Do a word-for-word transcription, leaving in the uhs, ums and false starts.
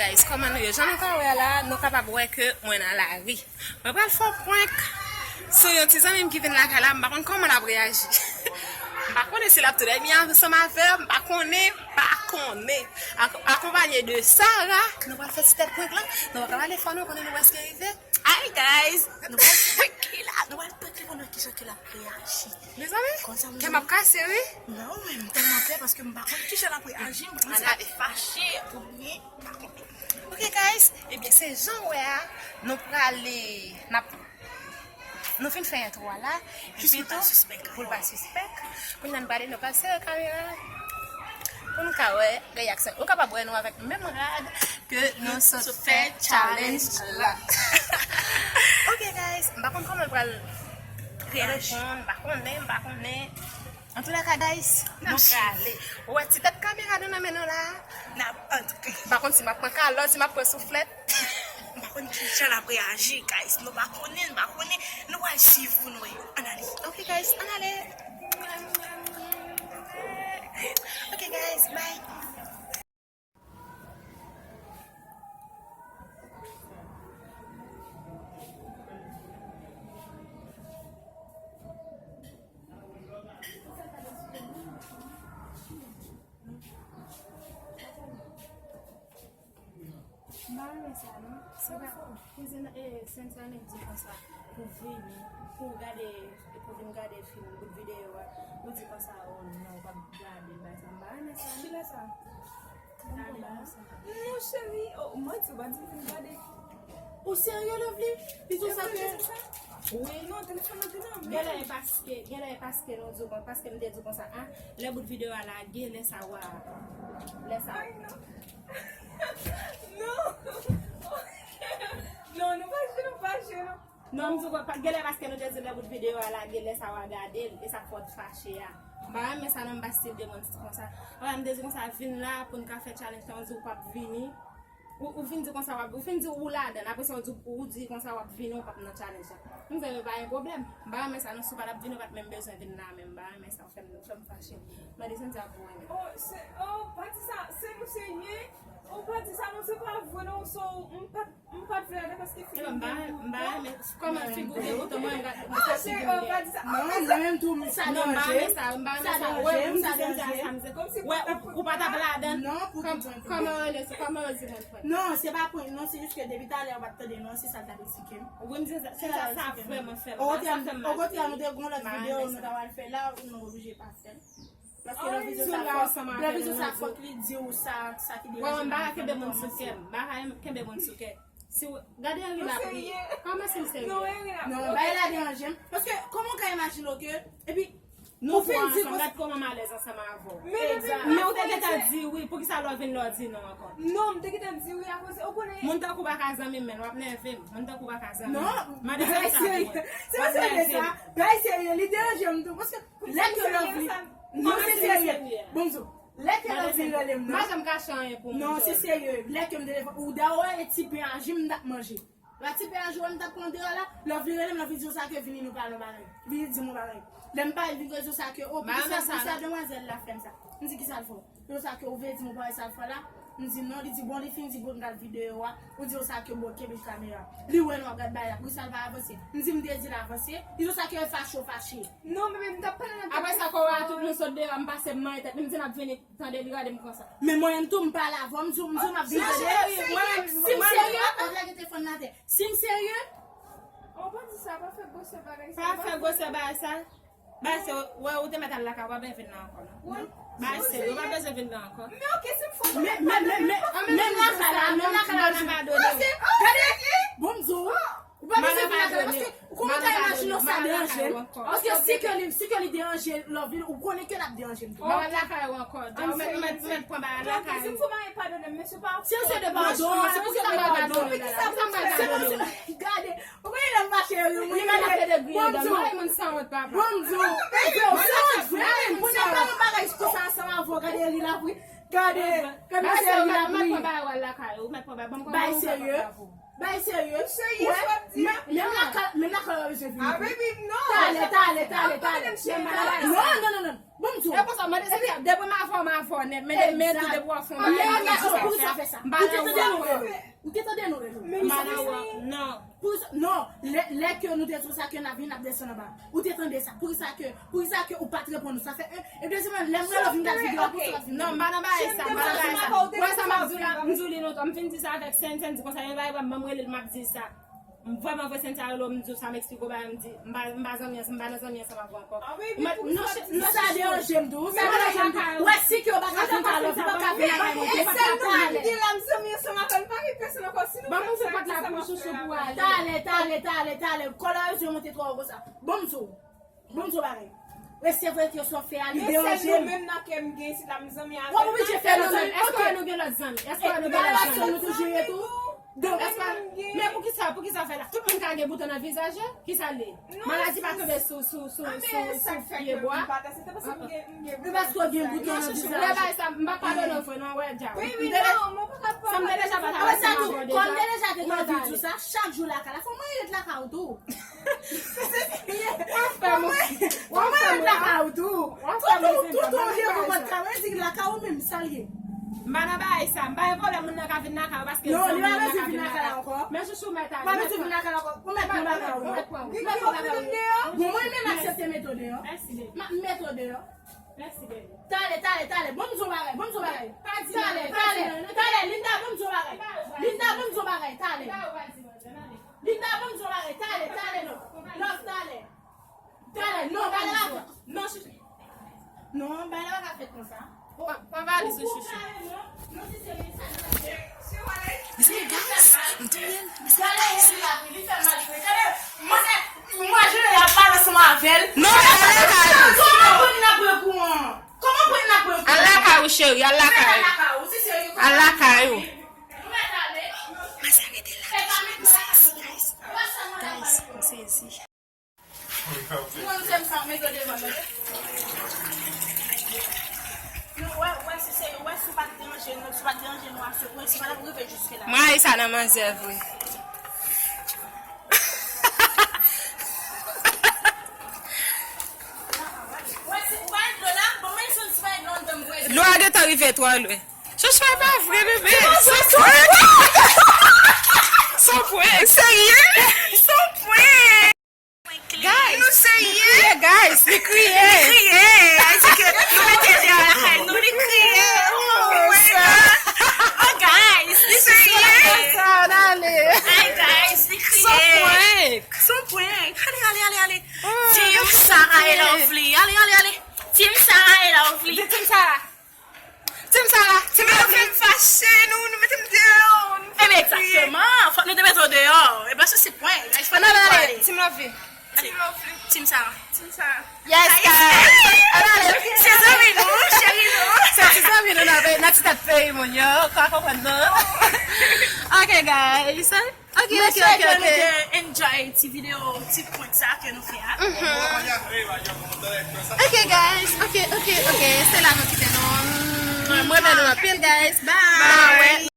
Guys, kòman nou ye? Jan nou ka wè la, nou kapab wè ke mwen nan lari. Mwen pral fè yon prank sou yon ti zanmi m ki vin lakay la, m pa konn kòman l ap reyaji. M pa konnen si l ap tou dòmi ansanm avè m, m pa konnen, m pa konnen. Ak-, akonpanye de Sarah, nou pral fè ti tèt prank lan, nou pa ka pale fò non, konnen nou prèske rive. Hi guys! Nou pral prank li la, nou pral prank li pou nou wè kijan ke l ap reyaji. Mezanmi, kè m ap kase, wi. Non, men m tèlman pè paske m pa konn kijan l ap reyaji, m pa konn si l ap fache oubyen m pa konnen. Ok guys, ebyen se jan w wè a, nou prale, n ap, nou fin fè entwo a la, epi tou, pou l pa sispèk. Kounye a n prale, nou pral sere kamera pou n ka wè reyaksyon. Ou kapab wè nou avèk menm rad ke nou sot fè challenge la. Ok guys, m pa konn kòman l pral reyaji, m pa konnen, m pa konnen. Antoulèka guys, nou prale. Ou wè ti tèt kamera nou nan men nou la. N ap antre. M pa konn si m ap pran kalòt, si m ap pran souflèt. M pa konn kijan l ap reyaji guys. Nou pa konnen, nou pa konnen. Nou pral swiv pou nou wè. Ann ale. Ok guys, ann ale. Ok guys, bye. M pa renmen sa non. Se pa kouzin, e, Sensane di konsa pou vini, pou gade, pou vin gade fim, bout videyo a, ou di konsa, oh non, ou p ap gade l, bagay sa. M pa renmen sa. Kilè sa? Non, cheri, oh, manti, ou pa di m vin gade. Ou serye, Lovely? Li di w sa ke... Wi. Non, telefòn nan te nan men. Genlè e paske, genlè e paske nou di w kon, paske m te di w konsa, a, lè bout videyo a lage, lè sa w a, lè sa... Ay, non. Non. Non, nou fache, nou fache, non. Non, m di w pa, genlè paske nou te di lè bout videyo a lage, lè sa w a gade l, e sa k fè w t fache a. M pa renmen sa non, m pa stil de moun konsa. Anlè m te di konsa, vin la pou n ka fè challenge lan, ou di w p ap vini. Ou, ou vin di konsa w ap, ou fin di ou ladan, apre sa w di, ou di konsa w ap vini, ou p ap nan challenge lan. M di, men pa gen pwoblèm. M pa renmen sa non, si w pa t ap vini, ou pa t menm bezwen vin la menm. M pa renmen sa, w fè m, fè m fache. Mande Sensei pou renmen. Oh, se, oh, pa di sa, se nou se ye. Oh, pa di sa non, se pa vre non, so, m pa t M pa t vle ale paske figi m gen bouton. M pa renmen kòman figi w gen bouton, mwen menm gade kòman sa figi m gen. Non, mwen menm tou, sa deranje m. Sa deranje m, sa deranje m. Wè, ou, ou pa t ap ladan. Non, pou ki prank? Kòman yo rele, kòman yo di moun prank? Non, se pa prank, non, se jis ke depi talè ou pa t tande non, se sa l t ap eksplike m. Wi, m di sa, se sa, sa vrèman fè m mal, sa fè m mal. Okontrè, nou te gen yon lòt videyo nou ta pral fè la, nou oblije pa fè l. Paske lè videyo sa fòk, lè videyo sa fòk li di w sa, sa ki deranje m. Mwen, m pa ka kenbe moun sou kè m. M pa ka kenbe moun sou kè. Si w gade Henry la pou li. Kòman si m serye? Non, bay la deranje m. Paske, kòman w ka imajine w ke, epi, nou twa ansanm, gad kòman m alèz ansanm avè w. Men ou te gentan di wi, poukisa lè w vin la w di non ankò? Non, m te gentan di wi, akoz, ou konnen. Moun tankou w pa ka zanmi m, men w ap nève m. Moun tankou w pa ka zanmi m. Non, bagay serye. Se pa serye sa. Bagay serye, li deranje m tou. Paske, Lè ke Lovely, non, se serye. Bon, m di w, lè ke Lovely rele m nan. M pa janm kache anyen pou moun. Non, se serye. Lè ke m te telefòn, ou dayè, e ti pen a ji m t ap manje. Lè ti pen a ji m t ap pran deyò la, Lovely rele m, Lovely di w sa ke vini nou pale yon bagay. Vini di m yon bagay. Lè m pale, vini di w sa ke, oh, poukisa, poukisa demwazèl la fè m sa? M di, kisa l fè w? Yo sa ke ou vle di m ou pa wè sa l fè la? M di non, li di bon, li fin di bon gad videyo a, ou di yo sa ke bon, kenbe kamera. Li wè nou ap gad bagay la, poukisa l pa avanse? M di m te di l avanse, li di yo sa ke fache ou fache. Non, men m t ap pale nan... Apre sa, kò a tout nou sot deyò, m pase m manyen tèt li, m di n ap vini, tande li gade m konsa. Men mwen menm tou, m pale avè w, m di w, m di w m ap vini tande. Si m serye, w ap lage telefòn nan atè. Si m serye, oh, pa di sa, pa fè gwosè bagay sa. Pa fè gwosè bagay sa. Bagay se, wè, ou te mèt al lakay, ou pa bezwen vin la ankò, non. Bagay se, ou pa bezwen vin la ankò. Men oke, si m fò. Men, men, men, men, menm lakay la, menm lakay la, m abandone w. Gade, bon, m di w, ou pa bezwen vin lakay la, paske ou konnen ta imajine w sa deranje m. Paske si ke li, si ke li deranje Lovely, ou konnen ke l ap deranje m tou. M ap al lakay ou ankò. Ou mèt, ou mèt, ou mèt pran bagay lakay ou. Si m fò mwen padone m, mesye pa. Si se de padon, se pou sa m pa padone w. Gade, ou konnen lè m fache yo, mwen gade. Bon, m di w. Bon, m di w. Ou sanwont vre, pou n ap pale yon bagay konsa ansanm avè w, gade ri la vre. Gade, gade ri la vre. Bay serye. Bay serye. Menm lakay, menm lakay. Ah, baby, non. Talè, talè, talè, talè. Non, non, non, non. Bon, m di w. Epi, depi m avè w, m avè w nèt. Men, men tou, depi w ap fè yon bagay, m ap fè sa. M pa nan w. Ou te tande nou, Reno? M pa nan w, non. Pou sa, non, lè, lè ke nou te di w sa ke n ap vin, n ap desann anba. Ou te tande sa. Poukisa ke, poukisa ke ou pa t reponn nou? Sa fè, e, e dezyèmman, lè m rele w vin gad videyo a, poukisa w pa t vin? Non, m pa nan bagay sa, m pa nan bagay sa. Ou wè sa m ap di w la, m di w li lontan. M fin di sa avèk Sen, Sen di konsa, yon bagay, m rele l, m ap di sa. M vrèman vre, Sen sa rele w, m di w sa, m eksplike w bagay, m di, m pa, m pa zanmi ansanm, m pa nan zanmi ansanm avè w ankò. Ou mèt, non, non, sa deranje m tou, sa deranje m tou. Ou wè, si ke w pa ka vin talè, ou pa ka vin lakay mwen, ou pa ka talè. Ban m ouvri pòt la pou chouchou pou ale. Talè, talè, talè, talè. Kòlè yo monte twò wo konsa. Ban m di w. Ban m di w bagay. E se vre ke sa w fè a, li deranje m. Menm nan kè m gen isit la, m zanmi avè l. W ap oblije fè nan zanmi. Èske nou gen lòt zanmi? Èske nou gen lòt zanmi? Nou toujou ye tou. Donk, èske, men poukisa, poukisa w fè la? Tout moun ka gen bouton nan vizaj yo? Kisa l ye? Maladi pa tonbe sou, sou, sou, sou, sou pye bwa. E paske w gen bouton nan vizaj. Lè bagay sa, m pa padone w vre non, wè djab. Wi, wi, non, mwen pa ka padone. Sa m te deja padone. Apre sa tou, kòm m te deja te gen anvi di w sa, chak jou lakay la, fò mwen ret lakay ou tou. Ou fè mwen, ou fè mwen lakay ou tou. Toutou, toutou, ou vye konprann kay mwen, di lakay ou menm, sa l ye. M pa nan bagay sa, m pa gen pwoblèm moun nan ka vin lakay ou paske non, li pa bezwen vin lakay la ankò. Men chouchou mèt ale. Pa bezwen vin lakay la ankò. Ou mèt pran bagay ou. Ou mèt pran bagay ou. Bon, mwen menm aksepte mete w deyò. Mèsi, baby. M ap mete w deyò. Mèsi, baby. Talè, talè, talè. Ban m di w bagay, ban m di w bagay. Talè, talè, talè, Linda, ban m di w bagay. Linda, ban m di w bagay, talè. Linda, ban m di w bagay, talè, talè, non. Love, talè. Talè, non, bagay la, non, chouchou. Non, bagay la pa ka fèt konsa. Pran valiz ou, chouchou. Mesye, guys, m touye l. Mesye, guys. Mwen, mwen, je la pale ansanm avè l. Non, al lakay ou. Kòman pou n ap pran kouran? Kòman pou n ap pran kouran? Al lakay ou, cheri, al lakay ou. Al lakay ou. Manzè rete la, m sezi, guys. Guys, m sezi. Mwen, se m sa, mete w devan, tande? Nou, wè, wè, si se, wè, si w pa t deranje nou, si w pa t deranje nou a se pwen, si w pa t ap rive jiske la. Mwen rayi sa nan manzè vre. Wè, si w pa t dlo la, bon, mwen, si w pa t dlo, m te m vre. Dlo a gentan rive twò lwen. Chouchou, e pa vre, bebe. Se prank. Se prank. Serye? Se prank. Guys, li kriye, guys, li kriye. Li kriye. Li kriye. Li di ke nou mete deyò lakay nou, li kriye. Oh my God. Oh, guys, li kriye. Ay, guys, li kriye. Se prank. Se prank. Ale, ale, ale, ale. Team Sarah e lovely. Ale, ale, ale. Team Sarah e lovely. Team Sarah. Team Sarah, team Lovely. Fache nou, nou mete m deyò, nou fè m kriye. Ebyen, egzakteman, fòk nou te mete w deyò. Ebyen, se pwen. Ann ale, Team Lovely. Team Lovely. Team Sarah. Team Sarah. Yes, guys. Ann ale. Se zanmi nou, cheri nou. Se ti zanmi nou nan, nan ti tèt peyi moun yo. Ou ka konprann, non? Ok, guys. Ok, ok, ok, ok. Mwen swete nou te enjoy ti videyo, ti prank sa ke nou fè a. Mhm. Ok, guys. Ok, ok, ok. Se la nou kite nou. Mwen renmen nou anpil, guys. Bye. Bye.